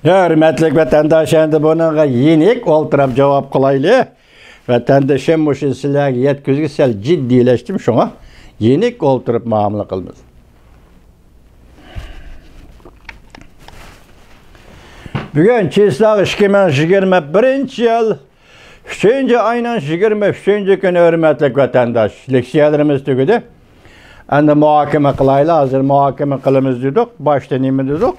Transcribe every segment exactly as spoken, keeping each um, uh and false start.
ھۆرمەتلىك ۋەتەنداش، ئەمدى بۇنىڭغا يېنىك ئولتۇرۇپ جاۋاب قىلايلى. ۋەتەندىشىم، مۇشۇ سىلەرگە يەتكۈزگۈچە سەل جىددىيلەشتىم، شۇڭا يېنىك ئولتۇرۇپ مۇئامىلە قىلىمىز. بۈگۈن چىسلاغ ئىككى مىڭ يىگىرمە بىرىنچى يىل، ئۈچىنچى ئاينىڭ يىگىرمە ئۈچىنچى كۈنى، ھۆرمەتلىك ۋەتەنداش. لېكسىيەلىرىمىز تۈگىدى. ئەمدى مۇھاكىمە قىلايلى، ھازىر مۇھاكىمە قىلىمىز دېدۇق. باشتا نېمە دېدۇق؟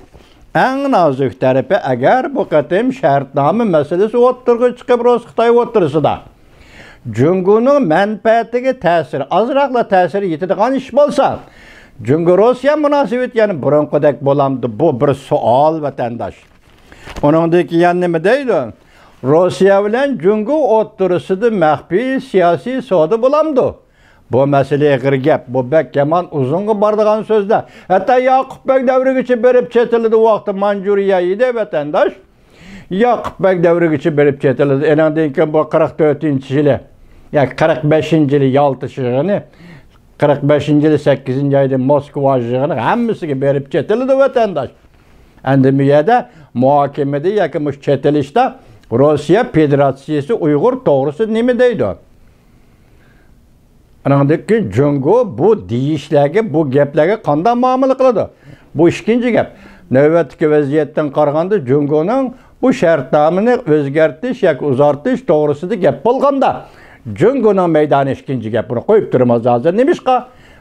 ئەڭ نازۇك تەرىپى، ئەگەر بۇ قېتىم شەرتنامە مەسىلىسى ئوتتۇرىغا چىقىپ، رۇس خىتاي ئوتتۇرىسىدا جۇڭگونىڭ مەنپەئەتىگە تەسىر، ئازراقلا تەسىر يېتىدىغان ئىش بولسا، جۇڭگو روسىيە مۇناسىۋىتى يەنە بۇرۇنقىدەك بولامدۇ؟ بۇ بىر سوئال، ۋەتەنداش. ئۇنىڭدىن كېيىن يەنە نېمە دەيدۇ؟ روسىيە بىلەن جۇڭگو ئوتتۇرىسىدا مەخپىي سىياسىي سودا بولامدۇ؟ بۇ مەسىلە ئېغىر گەپ. بۇ بەك يامان ئۇزۇنغا بارىدىغان سۆزلەر. ھەتتا ياقۇپ بەگ دەۋرىگىچە بېرىپ چېتىلىدۇ، ۋاقتى مانجۇرىيە ئىدى، ۋەتەنداش. ياقۇپ بەگ دەۋرىگىچە بېرىپ چېتىلىدۇ. ئېنىڭدىن كېيىن بۇ قىرىق تۆتىنچى يىلى ياكى قىرىق بەشىنچى يىلى يالتا يىغىنى، قىرىق بەشىنچى يىلى سەككىزىنچى ئايدا موسكۋا يىغىنى، ھەممىسىگە بېرىپ چېتىلىدۇ، ۋەتەنداش. ئەمدى بۇ يەردە مۇھاكىمىدە ياكى مۇشۇ چېتىلىشتا روسىيە فېدېراتسىيىسى ئۇيغۇر توغرىسىدا نېمە دەيدۇ؟ ئانىڭدىن كېيىن جۇڭگو بۇ دېيىشلەرگە، بۇ گەپلەرگە قانداق مۇئامىلە قىلىدۇ؟ بۇ ئىككىنچى گەپ. نۆۋەتتىكى ۋەزىيەتتىن قارىغاندا، جۇڭگونىڭ بۇ شەرتنامىنى ئۆزگەرتىش ياكى ئۇزارتىش توغرىسىدا گەپ بولغاندا، جۇڭگونىڭ مەيدانى ئىككىنچى گەپ. بۇنى قويۇپ تۇرىمىز ھازىر. نېمىشقا؟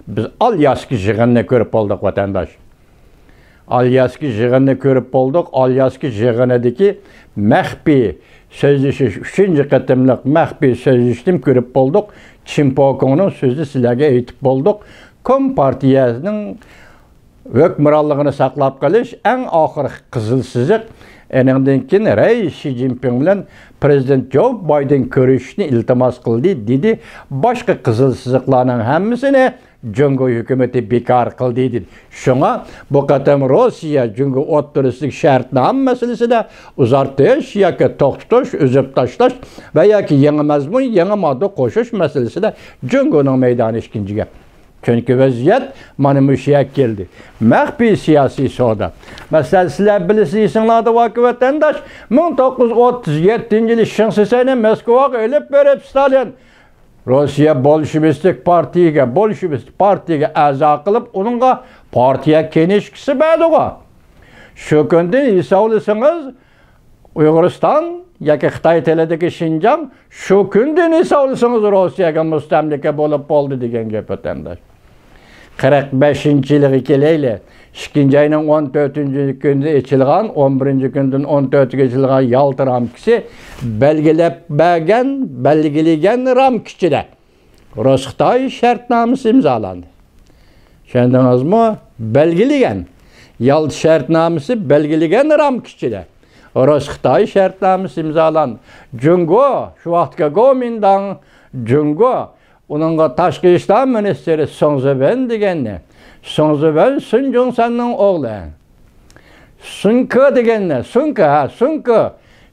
بىز ئالياسكا يىغىنىنى كۆرۈپ بولدۇق، ۋەتەنداش. ئالياسكا يىغىنىنى كۆرۈپ بولدۇق. ئالياسكا يىغىنىدىكى مەخپىي سۆزلىشىش، ئۈچىنچى قېتىملىق مەخپىي سۆزلىشىشنى كۆرۈپ بولدۇق. چىن پوكۇڭنىڭ سۆزىنى سىلەرگە ئېيتىپ بولدۇق. كومپارتىيەنىڭ ھۆكۈمرانلىقىنى ساقلاپ قېلىش ئەڭ ئاخىرقى قىزىل سىزىق. ئېنىڭدىن كېيىن رەئىس شى جىنپىڭ بىلەن پىرېزىدېنت جو بايدېن كۆرۈشۈشنى ئىلتىماس قىلدى، دېدى. باشقا قىزىل سىزىقلارنىڭ ھەممىسىنى جۇڭگو ھۆكۈمىتى بىكار قىلدى، دېدى. شۇڭا بۇ قېتىم روسىيە جۇڭگو ئوتتۇرىسىدىكى شەرتنامە مەسىلىسىدە ئۇزارتىش ياكى توختىتىش، ئۈزۈپ تاشلاش ۋە ياكى يېڭى مەزمۇن، يېڭى ماددا قوشۇش مەسىلىسىدە جۇڭگونىڭ مەيدانى ئىككىنچى گەپ. چۈنكى ۋەزىيەت مانا مۇشۇ يەرگە كەلدى. مەخپىي سىياسىي سودا. مەسىلەن، سىلەر بىلىسىز، ئېسىڭلاردا باركى، ۋەتەنداش، مىڭ توققۇز يۈز ئوتتۇز يەتتىنچى يىلى شېڭ شىسەننى موسكۋاغا ئېلىپ بېرىپ، ستالىن روسىيە بولشېۋىستىك پارتىيىگە، بولشېۋىستىك پارتىيىگە ئەزا قىلىپ، ئۇنىڭغا پارتىيە كىنىشكىسى بەردىغۇ. شۇ كۈندىن ھېسابلىسىڭىز، ئۇيغۇرىستان ياكى خىتاي تىلىدىكى شىنجاڭ شۇ كۈندىن ھېسابلىسىڭىز روسىيەگە مۇستەملىكە بولۇپ بولدى دېگەن گەپ، ۋەتەنداش. قىرىق بەشىنچى يىلىغا كېلەيلى. ئىككىنچى ئاينىڭ ئون تۆتىنچى كۈنىدە ئېچىلغان، ئون بىرىنچى كۈندىن ئون تۆتىگە ئېچىلغان يالتا رامكىسى بەلگىلەپ بەرگەن، بەلگىلىگەن رامكا ئىچىدە رۇس-خىتاي شەرتنامىسى ئىمزالاندى. چۈشەندىڭىزمۇ؟ بەلگىلىگەن. يالتا شەرتنامىسى بەلگىلىگەن رامكا ئىچىدە رۇس-خىتاي شەرتنامىسى ئىمزالاندى. جۇڭگو، شۇ ۋاقىتقى گومىنداڭ، جۇڭگو، ئۇنىڭغا تاشقى ئىشلار مىنىستىرى سۇڭ زىۋېن دېگەننى، سۇڭ زىۋېن سۇن جۇڭسەننىڭ ئوغلى. سۇنكې دېگەننى، سۇنكې، ھە، سۇنكې،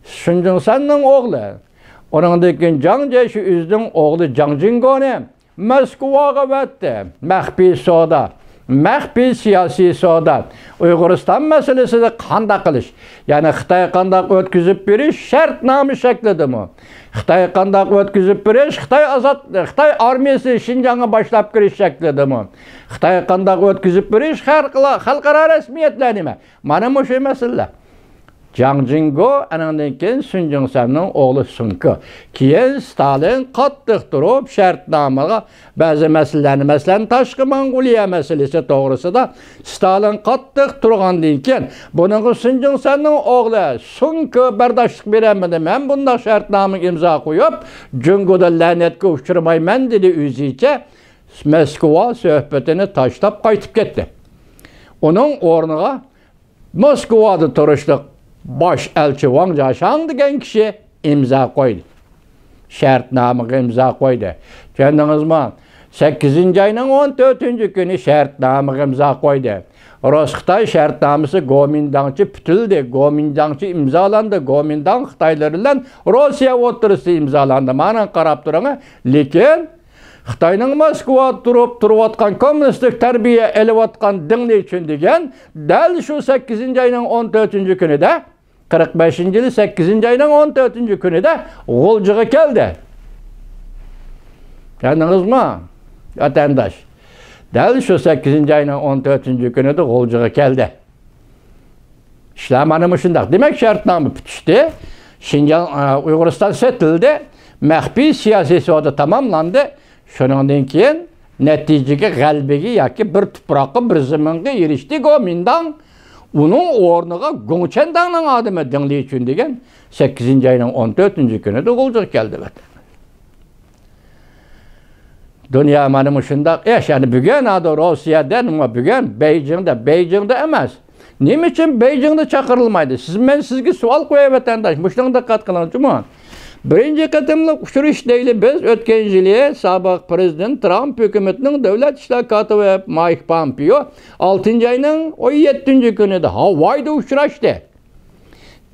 سۇن جۇڭسەننىڭ ئوغلى. ئۇنىڭدىن كېيىن جاڭ جيەشۈئىزنىڭ ئوغلى جاڭ جىڭگونى موسكۋاغا ئەۋەتتى. مەخپىي سودا، مەخپىي سىياسىي سودا. ئۇيغۇرىستان مەسىلىسىنى قانداق قىلىش؟ يەنى خىتايغا قانداق ئۆتكۈزۈپ بېرىش شەرتنامە شەكلىدىمۇ؟ خىتايغا قانداق ئۆتكۈزۈپ بېرىش؟ خىتاي ئازاد، خىتاي ئارمىيەسى شىنجاڭغا باشلاپ كىرىش شەكلىدىمۇ؟ خىتايغا قانداق ئۆتكۈزۈپ بېرىش؟ خەلقئارا، خەلقئارا رەسمىيەتلەر نېمە؟ مانا مۇشۇ مەسىلىلەر. جاڭ جىڭگو، ئانىڭدىن كېيىن سۇن جۇڭسەننىڭ ئوغلى سۇنكې. كېيىن ستالىن قاتتىق تۇرۇپ شەرتنامىغا بەزى مەسىلىلەرنى، مەسىلەن، تاشقى موڭغۇلىيە مەسىلىسى توغرىسىدا ستالىن قاتتىق تۇرغاندىن كېيىن، بۇنىڭغا سۇن جۇڭسەننىڭ ئوغلى سۇنكې بەرداشلىق بېرەلمىدى. مەن بۇنداق شەرتنامىگە ئىمزا قويۇپ، جۇڭگودىن لەنەتكە ئۇچرىمايمەن، دېدى ئۆزىچە. موسكۋا سۆھبىتىنى تاشلاپ قايتىپ كەتتى. ئۇنىڭ ئورنىغا موسكۋادا تۇرۇشلۇق باش ئەلچى ۋاڭ جياشاڭ دېگەن كىشى ئىمزا قويدى. شەرتنامىغا ئىمزا قويدى. چۈشەندىڭىزمۇ؟ سەككىزىنچى ئاينىڭ ئون تۆتىنچى كۈنى شەرتنامىغا ئىمزا قويدى. رۇس-خىتاي شەرتنامىسى گومىنداڭچە پۈتۈلدى، گومىنداڭچە ئىمزالاندى، گومىنداڭ خىتايلىرى بىلەن روسىيە ئوتتۇرىسىدا ئىمزالاندى. مانا قاراپ تۇرۇڭ. لېكىن خىتاينىڭ موسكۋادا تۇرۇپ، تۇرۇۋاتقان، كوممۇنىستىك تەربىيە ئېلىۋاتقان دىڭلىچۈن دېگەن دەل شۇ سەككىزىنچى ئاينىڭ ئون تۆتىنچى كۈنىدە قىرىق بەشىنچى يىلى سەككىزىنچى ئاينىڭ ئون تۆتىنچى كۈنىدە غۇلجىغا كەلدى. چۈشەندىڭىزمۇ، ۋەتەنداش؟ دەل شۇ سەككىزىنچى ئاينىڭ ئون تۆتىنچى كۈنىدە غۇلجىغا كەلدى. ئىشلار مانا مۇشۇنداق. دېمەك، شەرتنامە پۈتۈشتى. شىنجاڭ، ئە، ئۇيغۇرىستان سېتىلدى. مەخپىي سىياسىي سودا تاماملاندى. شۇنىڭدىن كېيىن نەتىجىگە، غەلىبىگە ياكى بىر تۇپراققا، بىر زېمىنغا ئېرىشتى گومىنداڭ. ئۇنىڭ ئورنىغا گۇڭچەنداڭنىڭ ئادىمى دېڭ لىچۈن دېگەن سەككىزىنچى ئاينىڭ ئون تۆتىنچى كۈنىدە غۇلجىغا كەلدى ۋەتەن. دۇنيا مانا مۇشۇنداق ئىش. يەنى بۈگۈن ھازىر روسىيەدە، نېمە بۈگۈن بېيجىڭدا، بېيجىڭدا ئەمەس. نېمە ئۈچۈن بېيجىڭدا چاقىرىلمايدۇ؟ سىز، مەن سىزگە سوئال قوياي، ۋەتەنداش. مۇشۇنىڭغا دىققەت قىلىڭچۇمۇ؟ بىرىنچى قېتىملىق ئۇچرىشىش دەيلى بىز ئۆتكەن يىلى سابىق پىرېزىدېنت ترامپ ھۆكۈمىتىنىڭ دۆلەت ئىشلار كاتىپى مايك پامپېئو ئالتىنچى ئاينىڭ ئون يەتتىنچى كۈنىدە ھاۋايدا ئۇچراشتى.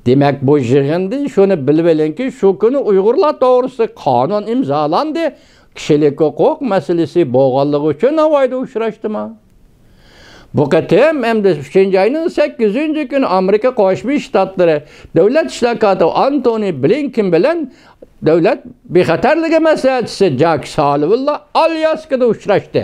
دېمەك، بۇ يىغىندىن شۇنى بىلىۋېلىڭكى، شۇ كۈنى ئۇيغۇرلار توغرىسىدا قانۇن ئىمزالاندى. كىشىلىك ھوقۇق مەسىلىسى بولغانلىقى ئۈچۈن ھاۋايدا ئۇچراشتىما؟ بۇ قېتىم ئەمدى ئۈچىنچى ئاينىڭ سەككىزىنچى كۈنى ئامېرىكا قوشما شتاتلىرى دۆلەت ئىشلار كاتىپى ئانتونى بلىنكېن بىلەن دۆلەت بىخەتەرلىكى مەسلىھەتچىسى جاك سالىۋانلار ئالياسكىدا ئۇچراشتى.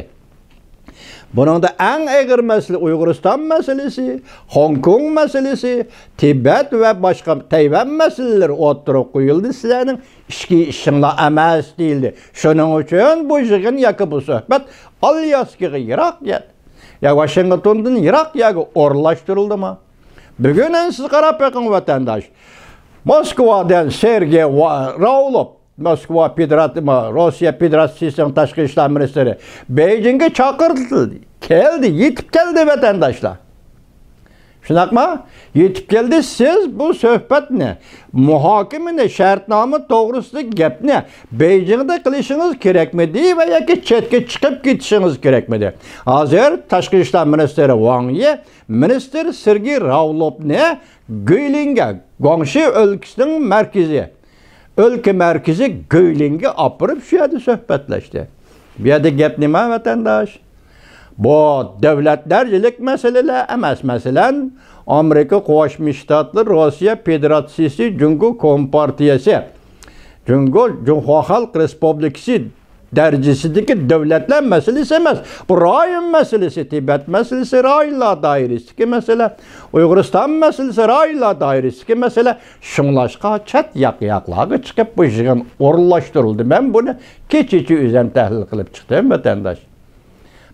بۇنىڭدا ئەڭ ئېغىر مەسىلە ئۇيغۇرىستان مەسىلىسى، خوڭكوڭ مەسىلىسى، تىبەت ۋە باشقا تەيۋەن مەسىلىلىرى ئوتتۇرىغا قويۇلدى. سىلەرنىڭ ئىچكى ئىشىڭلار ئەمەس دېيىلدى. شۇنىڭ ئۈچۈن بۇ يىغىن ياكى بۇ سۆھبەت ئالياسكىغا يىراق يەر، يا ۋاشىنگتوندىن يىراق يەرگە ئورۇنلاشتۇرۇلدىمۇ؟ بۈگۈن ئەمدى سىز قاراپ بېقىڭ، ۋەتەنداش. موسكۋادىن سېرگېي ۋا-، راۋلوف، موسكۋا فېدېرات-، ما-، روسىيە فېدېراتسىيىسىنىڭ تاشقى ئىشلار مىنىستىرى بېيجىڭگە چاقىرتىلدى. كەلدى، يېتىپ كەلدى، ۋەتەنداشلار. شۇنداقمۇ؟ يېتىپ كەلدى. سىز بۇ سۆھبەتنى، مۇھاكىمىنى، شەرتنامە توغرىسىدىكى گەپنى بېيجىڭدا قىلىشىڭىز كېرەكمىدى ۋە ياكى چەتكە چىقىپ كېتىشىڭىز كېرەكمىدى؟ ھازىر تاشقى ئىشلار مىنىستىرى ۋاڭ يى مىنىستىر سېرگېي راۋلوفنى گۇيلىنگە، گۇاڭشى ئۆلكىسىنىڭ مەركىزى، ئۆلكە مەركىزى گۇيلىنگە ئاپىرىپ، شۇ يەردە سۆھبەتلەشتى. بۇ يەردە گەپ نېمە، ۋەتەنداش؟ بۇ دۆلەت دەرىجىلىك مەسىلىلەر ئەمەس. مەسىلەن، ئامېرىكا قوشما شتاتلىرى روسىيە فېدېراتسىيىسى، جۇڭگو كومپارتىيىسى، جۇڭگو، جۇڭخۇا خەلق رېسپۇبلىكىسى دەرىجىسىدىكى دۆلەتلەر مەسىلىسى ئەمەس. بۇ رايون مەسىلىسى، تىبەت مەسىلىسى رايونلار دائىرىسىدىكى مەسىلە، ئۇيغۇرىستان مەسىلىسى رايونلار دائىرىسىدىكى مەسىلە. شۇڭلاشقا چەت ياق-ياقلارغا چىقىپ بۇ يىغىن ئورۇنلاشتۇرۇلدى. مەن بۇنى كېچىچە ئۆزۈم تەھلىل قىلىپ چىقتىم، ۋەتەنداش.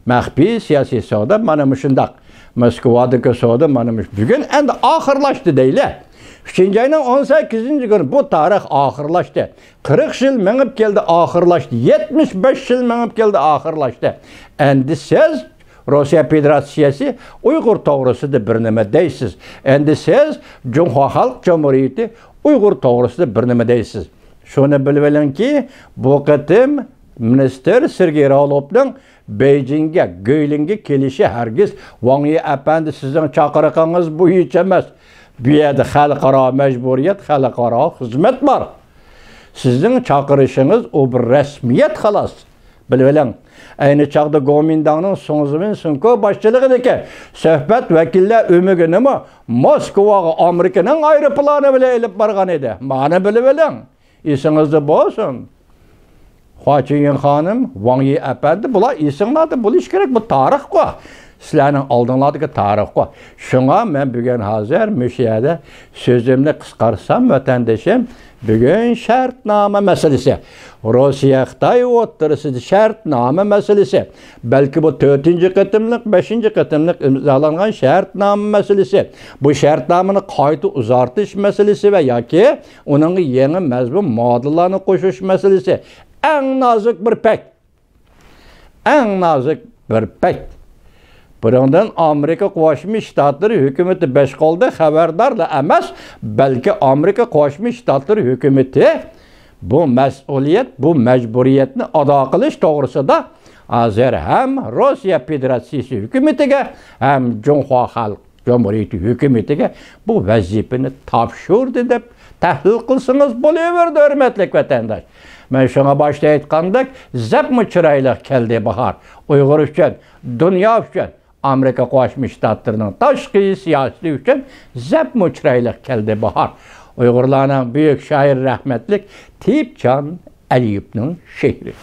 مەخپىي سىياسىي سودا مانا مۇشۇنداق. موسكۋادىكى سودا مانا مۇش-، بۈگۈن ئەمدى ئاخىرلاشتى دەيلى. ئۈچىنچى ئاينىڭ ئون سەككىزىنچى كۈنى بۇ تارىخ ئاخىرلاشتى. قىرىق يىل مېڭىپ كەلدى، ئاخىرلاشتى. يەتمىش بەش يىل مېڭىپ كەلدى، ئاخىرلاشتى. ئەمدى سىز روسىيە فېدېراتسىيەسى ئۇيغۇر توغرىسىدا بىر نېمە دەيسىز. ئەمدى سىز جۇڭخۇا خەلق جۇمھۇرىيىتى ئۇيغۇر توغرىسىدا بىر نېمە دەيسىز. شۇنى بىلىۋېلىڭكى، بۇ قېتىم مىنىستىر سېرگېي راۋلوفنىڭ بېيجىڭگە، گۇيلىنگە كېلىشى ھەرگىز ۋاڭ يى ئەپەندى، سىزنىڭ چاقىرىقىڭىز بويىچە ئەمەس. بۇ يەردە خەلقئارا مەجبۇرىيەت، خەلقئارا خىزمەت بار. سىزنىڭ چاقىرىشىڭىز ئۇ بىر رەسمىيەت، خالاس. بىلىۋېلىڭ، ئەينى چاغدا گومىنداڭنىڭ سۇڭزىۋېن سۇنكو باشچىلىقىدىكى سۆھبەت ۋەكىللەر ئۆمىكىنىمۇ موسكۋاغا ئامېرىكىنىڭ ئايروپىلانى بىلەن ئېلىپ بارغان ئىدى. مانا بىلىۋېلىڭ. ئېسىڭىزدە بولسۇن. خۇا چىڭيىڭ خانىم، ۋاڭ يى ئەپەندى، بۇلار ئېسىڭلاردا بولۇشى كېرەك. بۇ تارىخقۇ. سىلەرنىڭ ئالدىڭلاردىكى تارىخقۇ. شۇڭا مەن بۈگۈن ھازىر مۇشۇ يەردە سۆزۈمنى قىسقارتسام، ۋەتەندىشىم، بۈگۈن شەرتنامە مەسىلىسى، روسىيە، خىتاي ئوتتۇرىسىدا شەرتنامە مەسىلىسى، بەلكى بۇ تۆتىنچى قېتىملىق، بەشىنچى قېتىملىق ئىمزالانغان شەرتنامە مەسىلىسى، بۇ شەرتنامىنى قايتا ئۇزارتىش مەسىلىسى ۋە ياكى ئۇنىڭغا يېڭى مەزمۇن ماددىلارنى قوشۇش مەسىلىسى ئەڭ نازۇك بىر پەيت. ئەڭ نازۇك بىر پەيت. بۇنىڭدىن ئامېرىكا قوشما شتاتلىرى ھۆكۈمىتى بەش قولدا خەۋەردارلا ئەمەس، بەلكى ئامېرىكا قوشما شتاتلىرى ھۆكۈمىتى بۇ مەسئۇلىيەت، بۇ مەجبۇرىيەتنى ئادا قىلىش توغرىسىدا ھازىر ھەم روسىيە فېدېراتسىيىسى ھۆكۈمىتىگە، ھەم جۇڭخۇا خەلق جۇمھۇرىيىتى ھۆكۈمىتىگە بۇ ۋەزىپىنى تاپشۇردى دەپ تەھلىل قىلسىڭىز بولۇۋېرىدۇ، ھۆرمەتلىك ۋەتەنداش. مەن شۇڭا باشتا ئېيتقاندەك، زەپمۇ چىرايلىق كەلدى باھار. ئۇيغۇر ئۈچۈن، دۇنيا ئۈچۈن، ئامېرىكا قوشما شتاتلىرىنىڭ تاشقى سىياسىتى ئۈچۈن زەپمۇ چىرايلىق كەلدى باھار. ئۇيغۇرلارنىڭ بۈيۈك شائىرى رەھمەتلىك تېيىپجان ئەلىيېۋنىڭ شېئىرى.